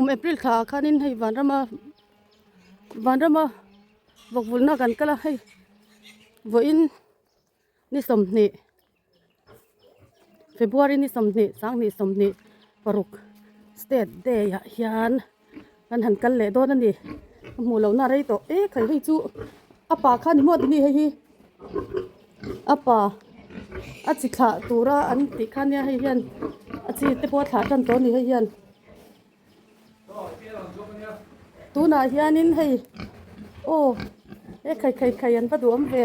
Kum April thla ah khanin hei vanrama vanrama vawk vulna kan kal a hei vawiin ni 20 February ni 20 sanghnih 26 state day ah hian kan han kal leh dawn a ni ka hmuh loh na rei tawh e khai hei chu a pa kha ni maw tini hei hi a pa a chi thlah tura an tih kha nia hei hian a chi te pawh a thlah tan tawh a ni hei hian. Tunah hianin hei aw he khai khai khai an va duh awm ve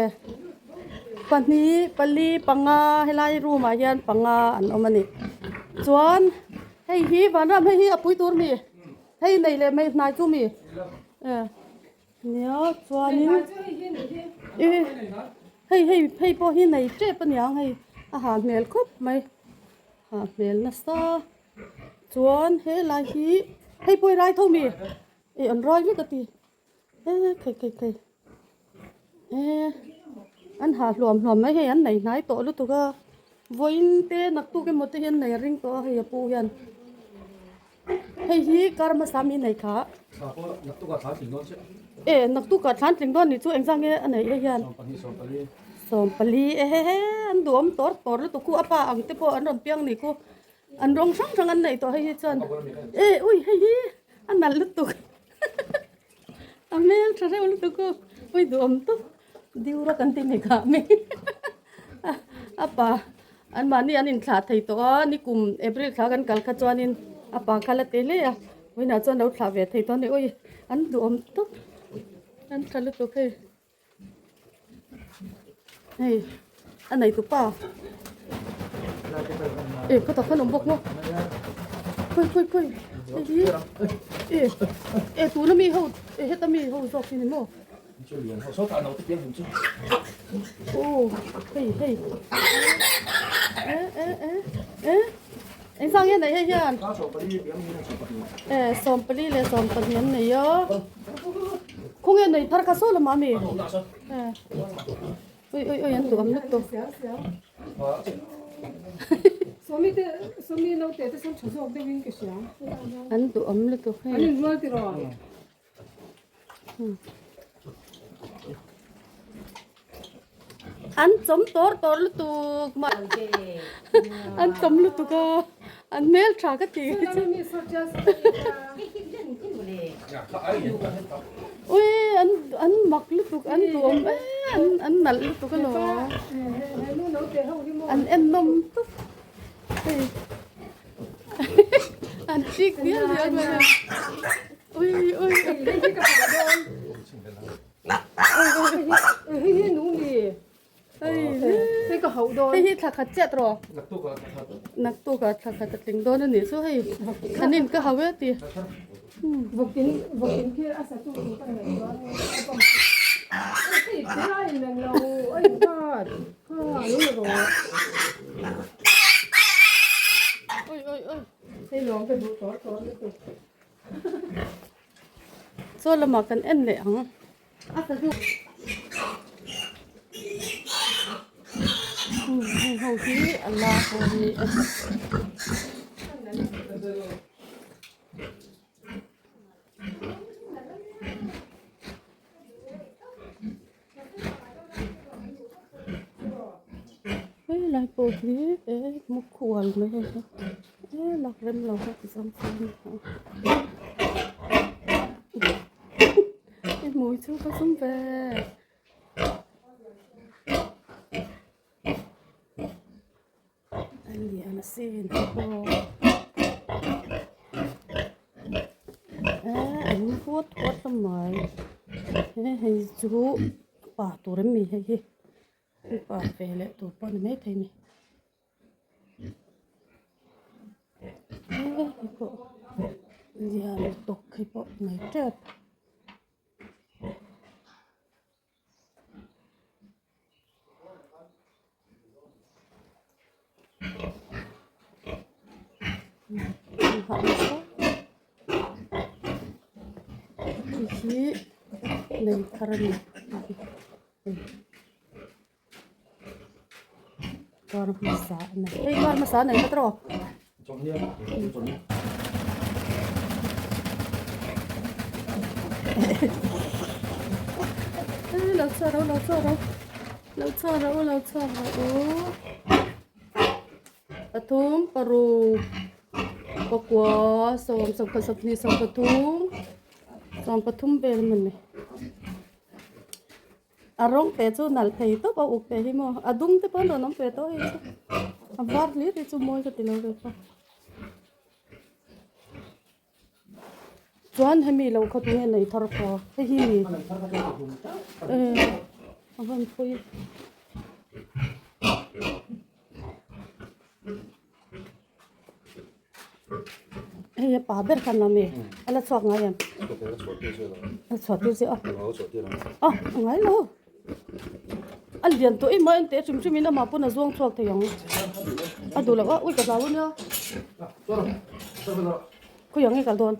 pahnih pali panga helai room ah hian panga an awm a ni chuan hei hi vanram hei hi a pui tur mi hei nei leh mai hnai chu mi eh nia chuanin ih hei hei hei pawh hi nei tep a niang hei a ha hmel khawp mai ha hmel nasa. Chuan helai hi hei pawh hi rai tho mi ih an rai vek a ti e khai khai khai e an ha hluam hluam mai hei an nei hnai tawh lutuk a vawiin te naktuk emaw te hian nei a ring tawh a hei a pu hian hei hi kar hmasa mi nei kha e naktuk ah thlan tling dawn nih chu engzah nge a neih hei hian 14 e he he an duhawm tawr tawr lutuk khu a pa ang te pawh an rawn piang nih khu. An rawng hrang hrang an neih tawh hei hi chuan e ui hei hi a nalh lutuk a hmel tha reuh lutuk u ui duhawm tawp diura kan ti mai kha mi a pa an mahni an inthlah thei tawh a nikum April thla kan kal kha chuanin a pa kha la te hle a vawiinah chuan lo thlah ve thei tawh a ni ui an duhawm tawp an tha lutuk hei. Hei a nei tu pa e ka tak khan awm bawk maw khawi khawi khawi hei hi e e tuna mi ho e heta mi ho zawk hi ni maw aw hei hei e e e e eng sang nge nei hei hian e 14 leh 12 an nei a. Khawnge nei thar kha saw lamah ami? Ui ui ui an duh am lutuk. Sawmi te sawmi naute te sawn tha zawk deuh in ka hria. An duh am lutuk hei. An inrual tiraw? An chawm tawr tawr lutuk mah an chawm lutuk a an hmel tha ka ti ui an an mak lutuk an duhawm em an an nalh lutuk alawm an en nawm tawp hei an chik dial dial mai a ui ui. Hei hi nung ni. Hei ka hauh dawn. Hei hi thla khat chiah tawh. Naktuk ah thla khat a tling dawn a nih chu hei khanin ka hauh e ti. Vawkin vawkin khi a sa tu tur ka nei chuan a bawm. Hei te a in ang lo a in khat kha lo la rawh. Oi oi oi. Hei lawm ka duh tawr tawr lutuk. Chaw lamah kan en leh ang. Heng ho hi a la haw a ni e. Hei lai pawh hi e mukhual mai hei hi e lak rem lo kha ti zawng chuan i hmui chu ka zum ve. A lian a sin pawh eh an huat huat hlawm mai he hei chu pa tur em ni hei hi pa ve leh tur pawh a ni maithei a ni he hei pawh lian lutuk hei pawh nei tep. Hi nei thar a ni kar hmasa a nei hei kar hmasa a nei tlat rawh. Lo chhuak rawh u, lo chhuak rawh u, lo chhuak rawh u, lo chhuak rawh u. Pathum paruk pakua sawm sawmkhat sawmhnih sawmpathum sawmpathum vel a ni. A rawng te chu nalh thei tawp a uk te hi maw a dum te pawh an rawn awm ve tawh hei chu a var hlir hi chu mawi ka ti lo ve pawh. Chuan hemi lo khaw tunge nei thar kha hei hi mi a van phawi. Hei a pa ber khan a mi a la chhuak ngai em? A chhuah tir che a. A a ngai lo. A lian tawh em a en teh hrim hrim in amah pawn a zuang chhuak thei ang. A duh loh a ui ka hlau ania. Khawi ang nge kal dawn?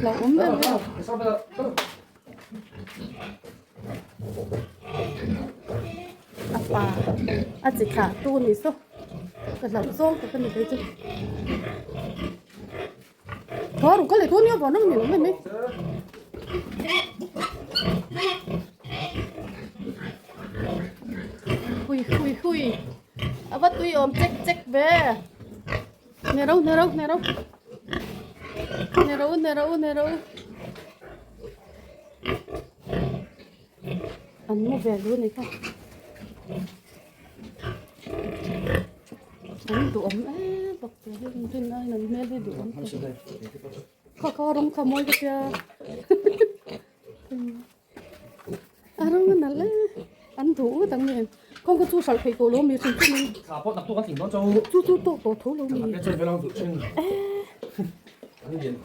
Lo awm em em. A pa a chi thlah tu ni saw ka hlauh zawng tak a ni phei chu. Thaw ru ka leh dawn nia vawng ni lo mai mai. Hui hui hui a va tui awm chek chek ve ne ro ne ro ne ro ne ro ne ro ne ro an mu ve lu ni kha. An duhawm em bawk che hi an rin aiin an hmel hi duhawm tawp kha kha rawng kha mawi ka tia a rawng a nalh e an duh ngawt ang nge kawng kha chu hralh theih tawh lo mi hrim hrim in chu chu tawk tawh tho lo mi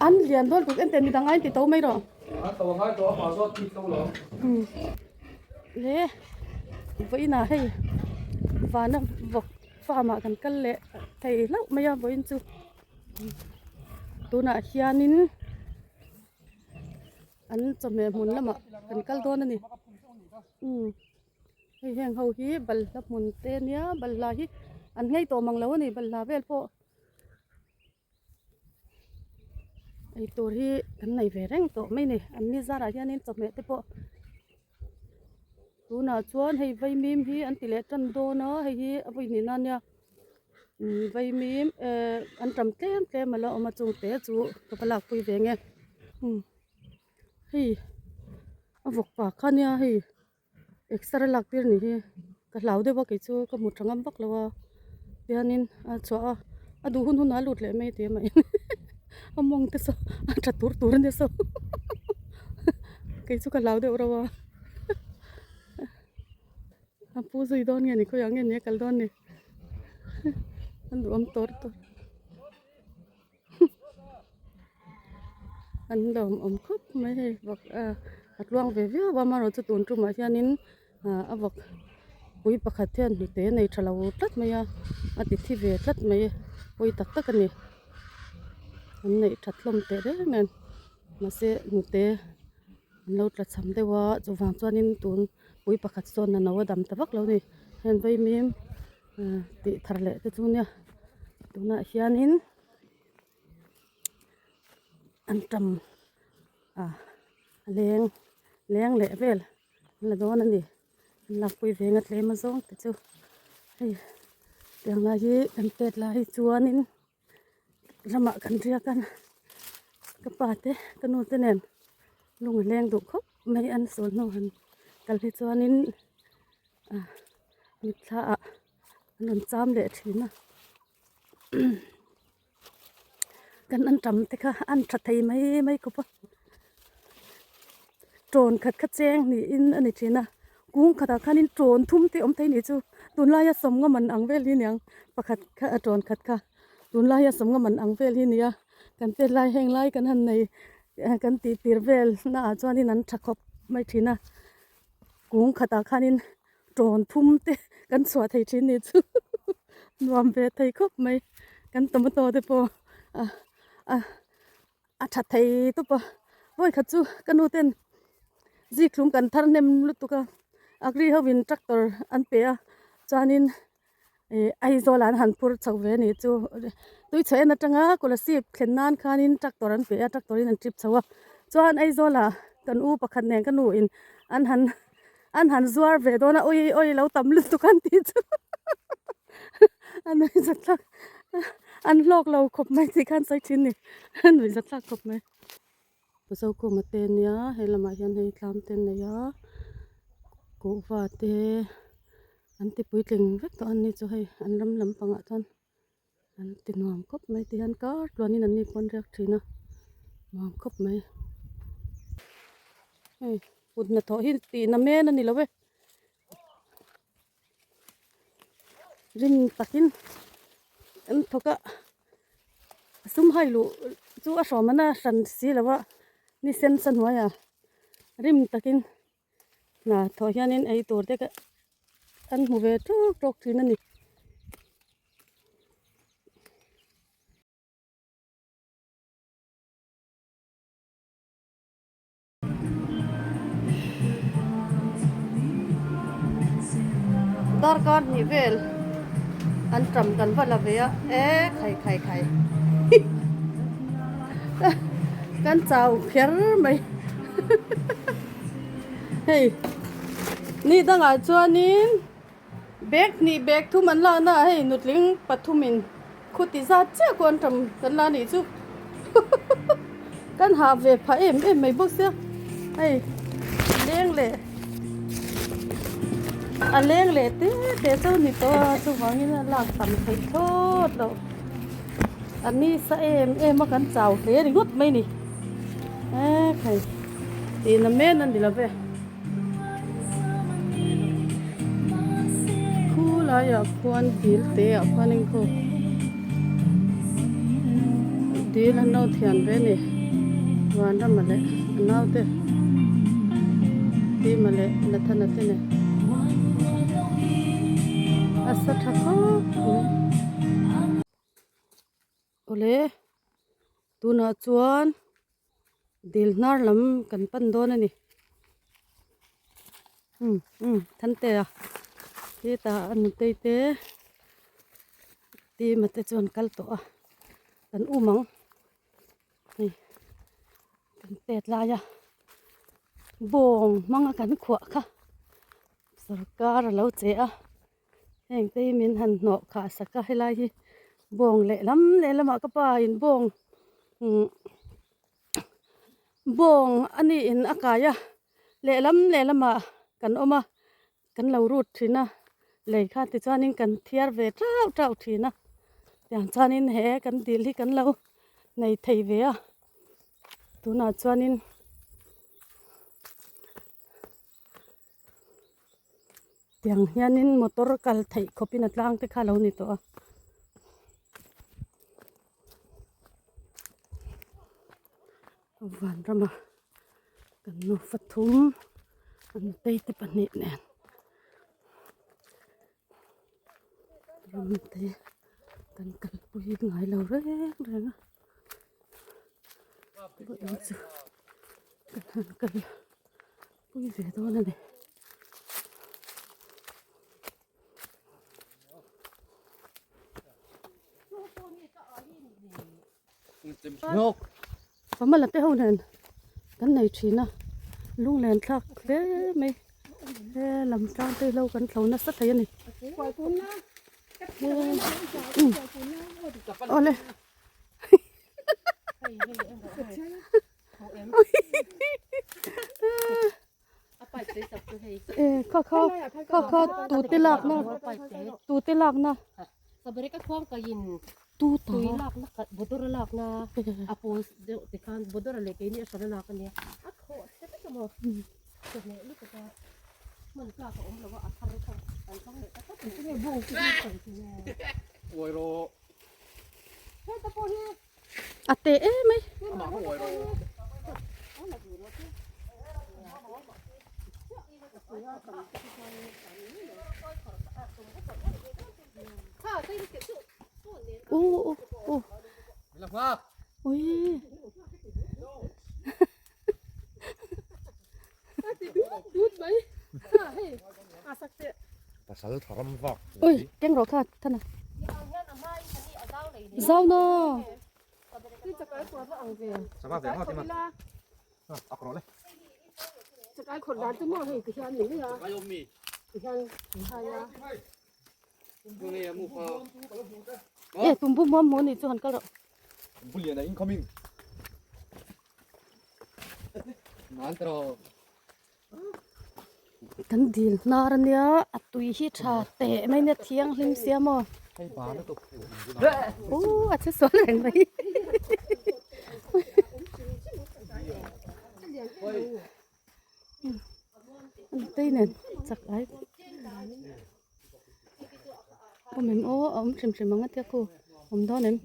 an lian dawn tuk en teh midang aiin ti to mai rawh. Le vawiinah hei vana vawk farm ah kan kal leh thei hlauh mai a vawiin chu tunah hianin an chawhmeh hmun lamah kan kal dawn a ni umm hei heng ho hi balhla hmun te a nia balhla hi an nghei tawh mang lo a ni balhla vel pawh. Eitur hi kan nei ve reng tawh mai a ni an ni zarah hianin chawhmeh te pawh tunah chuan hei vaimim hi an ti leh tan dawn a hei hi a vawi hnihna ania umm vaimim ehh an tam tlem tlem a la awm a chung te chu ka va lakpui ve nge umm hei a vawk pa kha ania hei. Exer a lak tir ni hi ka hlau deuh a kei chu ka hmu tha ngam vak lo a tihianin a chhuah a a duh hun hunah a lut leh mai tih a mah in a mawng te saw a tha tur tur a nia saw kei chu ka hlau deuh reuh a a pu zui dawn nge ni khawiah nge ni a kal dawn ni a duhawm tawr tawr. An lawm awm khawp mai hei vawk ah a tluang ve viau a amaherawhchu chu tun tumah hianin ah a vawk pui pakhat hian hnute nei tha lo tlat mai a a ti thi ve tlat mai pawi tak tak a ni an neih that hlawm teh reng nen mahse hnute an lo tla cham deuh a chuvang chuanin tun pui pakhat sawn a no a dam ta vak lo a ni heng vaimim ah tih thar leh te chu nia tunah hianin. An tam a leng leng leh vel an la dawn a ni an lakpui ve nga tlem a zawng te chu hei tiang lai hi kan tet lai hi chuanin ramah kan riak a ka pa te ka nu te nen lung a leng duh khawp mai an sawl hnu han kal hi chuanin ah mitthla ah an rawn cham leh thin a. Kan an tam te kha an tha thei mai mai khawp a tawn khat kha cheng niin a ni thin a kung khatah khanin tawn thum te awm thei ni chu tunlaia sawmnga man ang vel hi niang pakhat kha a tawn khat kha tunlaia sawmnga man ang vel hi nia kan tet lai heng lai kan han nei kan tih tir vel naah chuanin an tha khawp mai thin a kung khatah khanin. Tawn thum te kan chhuah thei thin ni chu nuam ve thei khawp mai kan tomato te pawh a a a tha thei tawp a vawi khat chu ka nu ten zikhlum kan thar hnem lutuk a. Agri ho in tractor an pe a chuanin ih Aizawl ah an han phur chho ve a nih chu Tuichhe en atanga Kolasib thlen nan khanin tractor an pe a tractor in an trip chho a chuan Aizawl ah kan u pakhat nen ka nu in an han an han zuar ve dawn a awi awi lo tam lutuk an tih chu a nuih zat thlak an hlawk lo khawp mai tih khan sawi thin a ni a nuih zat thlak khawp mai. Zokhuma te ania he lamah hian hei tlam te an nei a kuhva te an ti puitling vek tawh a ni chu hei an ram lampangah chuan an ti nuam khawp mai ti hian kar tluanin an ni pawh an riak thin a nuam khawp mai hei kut hnathawh hi tih na men a ni lo e rin takin an thawk a sum hai luh chu a hrawm a na hran si lo a ni sen sa hnuaiah rim takin hna thawh hianin ei tur te an hmu ve tawk tawk thin a ni. Darkar hnih vel an tam kan va la ve a e khai khai khai kan chau kher mai hei ni dangah chuanin bag hnih bag thum an lakna ah hei nutling pathumin khuti zat chiah kawh an tam kan la nih chu kan hah ve phah em em mai bawk sia hei leng leh a leng leh te te chu ni tawh a chuvangin a lak tam theih thlawt loh a nisa em em a kan chau hle ringawt mai a ni e khai tihna men a ni lo ve. Khu laiah khuan dil te ah khuan in khu dil an lo thian ve a ni Vanrama leh a naute Tima leh Nathana te nen a sa tha khawp mai. Awle tunah chuan dil hnar lam kan pan dawn a ni umm umm Thantea hetah a nutei te Tima te chu an kal tawh a kan um ang hei kan pet lai a bawng hmanga kan khuah kha sorkar a lo che a. Heng te hi min han hnawh khah sak a helai hi bawng lehlam lehlamah ka pa in bawng umm bawng a ni in a kai a lehlam lehlamah kan awm a kan lo rut thin a lei kha tichuanin kan thiar ve tauh tauh thin a tiang chuanin he kan dil hi kan lo nei thei ve a tunah chuanin. Tiang hianin motor kal theih khawpin a tlang te kha a lo ni tawh a. Vanrama kan nufa thum an tei te pahnih nen ram te kan kalpui ngai lo reng reng a vawiin chu kan han kal. Pui ve dawn a ni. Pamala te ho nen kan nei thin a lunglen thlak hle mai he lam tlang te lo kan thlo nasa thei a ni. Awle. Kha kha kha kha tu te lak na tu te lak na tu ta A teh em mai. U u u. Ui. Pasal tha ram vak. Ui, keng rawh kha thana. Zau no. Sava ve ngawt ema. A kawr le. Chakai khawr dan chu maw hei ti hian ni mai a. Ti hian an hai a. E tumbu muam mu ni chu han kal rawh. Bulian a incoming. Nan tro. Kan dil hnar ania a tui hi tha teh mai nia thianghlim sia maw uh a che sual reng mai tei nen chak ai awm em aw a awm hrim hrim ang a tia khu awm dawn em.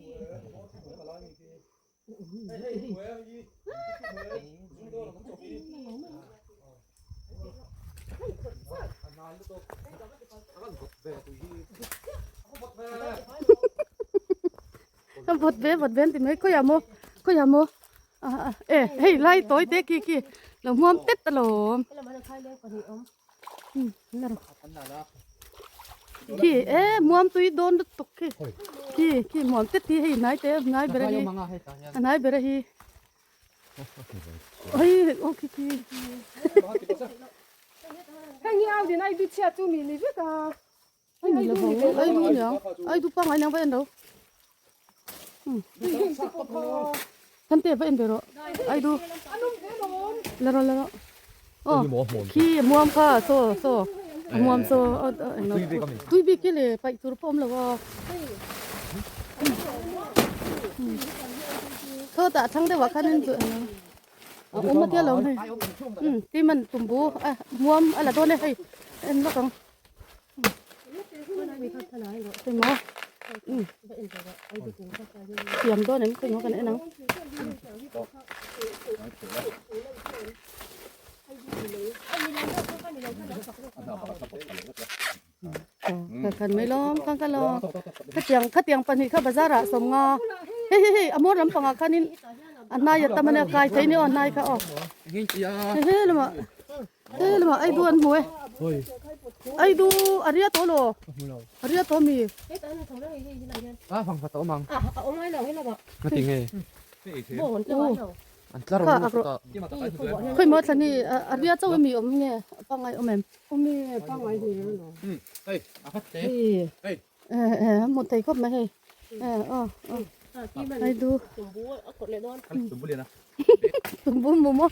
Vawt ve vawt ve an ti mai khawiah maw khawiah maw e hei lai tawi te khi khi lo hmuam tet alawm Khi e muam tui dawn lutuk khi khi khi muam tet hi hei hnai te hnai ber a hi a hnai ber a hi oi aw khi khi Heng hi au din ai du chhiat chu mi ni vek a. Ai ni lo vang ai du niang ai du pangai niang va en lo Than te va en ve rawh ai du la rawh la rawh aw khi muam kha saw saw a muam saw tui bik hi le paih tur pawh a awm lo a sawtah thlang deuhah khan in a awm a tia lo hei tin man tumbu a muam a la dawn e hei en lawk ang. Emaw siam dawn em khawi maw kan en ang. Khan mai lawm khan kha lawm khatiang khatiang pahnih kha bazar ah sawmnga hei hei hei a mawn lampangah khanin a hnai a tam a nia kai thei ni aw a hnai kha aw hei hei lamah. He lamah ai du an hmu e. Ai du a ria tawh lo. A ria tawh mi. A fang fa tawh mang. A awm ngai lo he lamah. Ka ti nge. An tlar awm lo ta. Khoi maw thlani a ria chauh mi awm nge pangai awm em. Awm e pangai hi lo. Hei a khat te. Hei. Eh eh a hmu thei khawp mai hei. Eh aw aw. Ai du. Tumbu a kawt leh dawn. Tumbu lian a. Tumbu mu maw.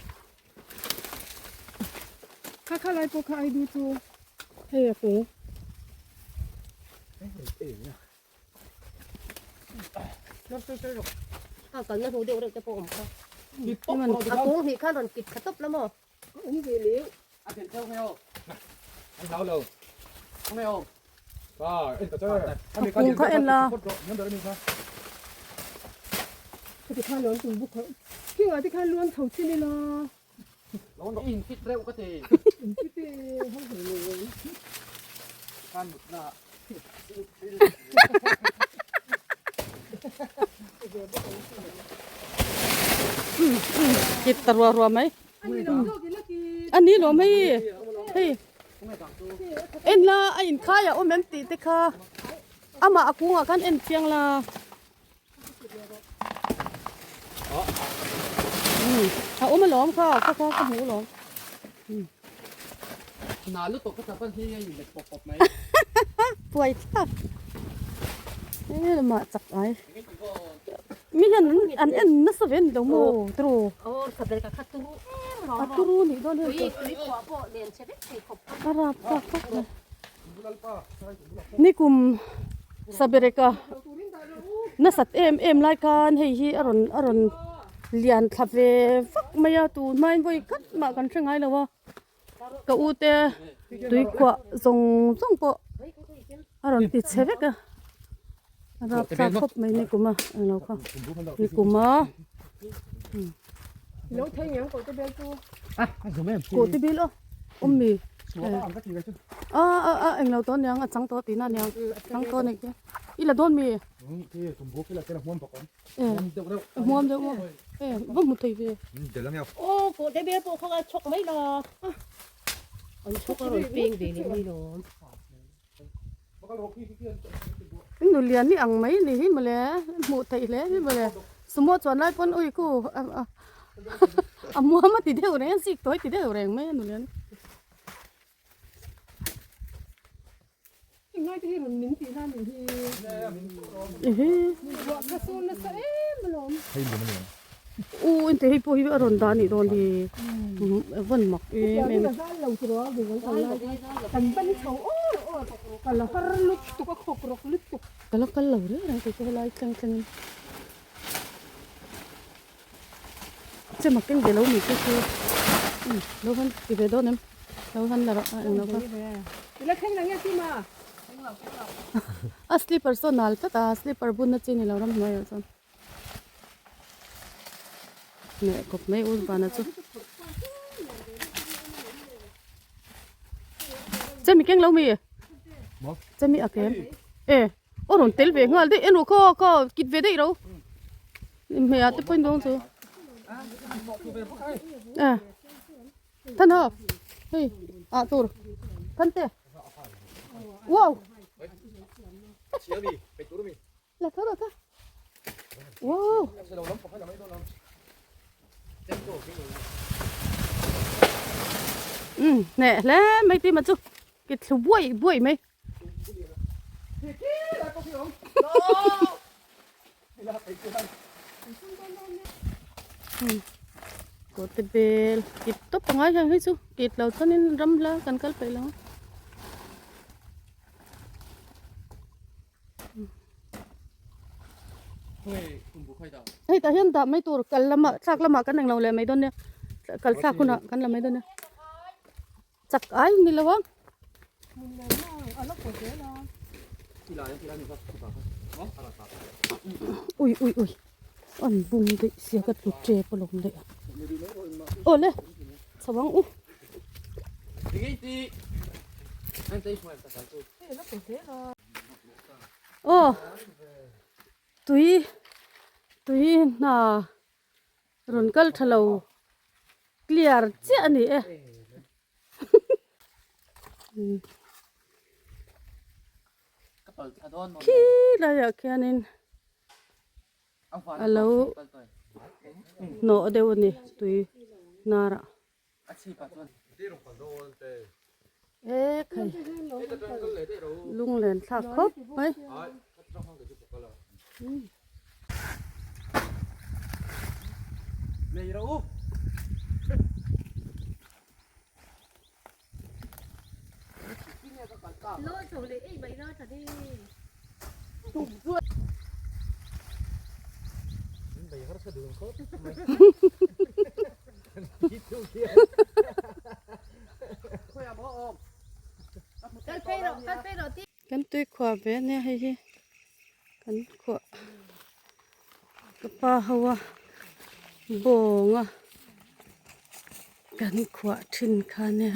Kha kha lai pawh kha ai du chu hei a kung. A kalna hnu deuh reuh te pawh awm kha. A kung hnih khan rawn kit kha tawp la maw? Awm ve leh. A then theuh hei aw. An hlau lo. Khawnge aw. A kung kha en la. Khati khan luan tum buk kha. Kingah te khan luan chho chin ila. In fit reuh ka ti. In fit e ho ho lo. Khan mut na. Kit ta rua rua mai. A ni lo mai hei. En la a inkhai a awm em tih te kha amah a kungah khan en chiang la. A awm alawm kha kha kha ka hmu alawm. Na lutuk ka chap a hi a inlet pawp pawp mai. Puai thlak. E lamah chak ai. Mi hian an en nasa ve a ni lo maw turu. Aw sabel ka khat turu em rawh. A turu nih dawn hei. Tui tui khuah pawh len che vek thei khawp. A rap thlak khawp mai. Nikum Sabereka nasat em em lai khan hei hi a rawn a rawn lian thla ve vak mai a tun hmain vawi khat mah kan hre ngai lo a ka u te tui khuah zawng zawng pawh a rawn ti chhe vek a a rap thlak khawp mai nikum a englo kha nikum a kawh te bil aw awm mi a a a englo tawh aniang a chang tawh tihna aniang chang tawh anih khi i la dawn mi e hmuam deuh maw e va hmu thei ve aw kawh te bil pawh kha chhawk mai la. An chhuk a rawn peng ve leh mai lawm. Nu lian hi ang mai ni hi mawle hmuh theih hle hi mawle sumo chuan lai pawn ui khu a muam a ti deuh reng a zik tawi ti deuh reng mai a nu lian Ngai te hi rawn min tih na ni hi ruah ka sur nasa em alawm. U inte hei pawh hi a rawn dah anih dawn hi vawn mak em em. Zal lo chu rual ding an kal lai khan kan ban chho awr awr ka la har lutuk a khawk rawk lutuk. Ka la kal lo reng reng kei chu helai thleng thleng in. Che mak keng ve lo mi chu chu lo han ti ve dawn em lo han la rawh a eng lo kha. I la thleng la nge Tima? A slipper saw nal tlat a slipper bun na chi ni lo ramhnuai ah chuan. Neh kawp mai ul vana chu. Che mi keng lo mi? Che mi a kem? E aw rawn tel ve nghal daih emaw khaw khaw kit ve daih ro. Hmeiah te pawhin dawn chu. E than ho hei ah tur than te. Wow. La tho la tho. Wow. Um nè hle mai ti mà chu cái thlu buai buai mai. Có te bel kịp top pangai hian hei chu kit lo chuanin ram hla kan kal peih lo. Hei tah hian dah mai tur kal lamah thlak lamah kan englo leh mai dawn nia kal thlak hunah kan la mai dawn nia chak ai ni lo ang. Ui ui ui an bung daih sia ka tlu tep alawm daih a aw le chho ang u. Aw tui tui hna rawn kal tha lo clear chiah a ni e khi laiah khianin a lo hnawh deuh a ni tui hnarah. E khai lunglen thlak khawp mai. Kan tui khuah ve ania hei hi kan khuah ka pa ho a bawng a kan khuah thin kha ania.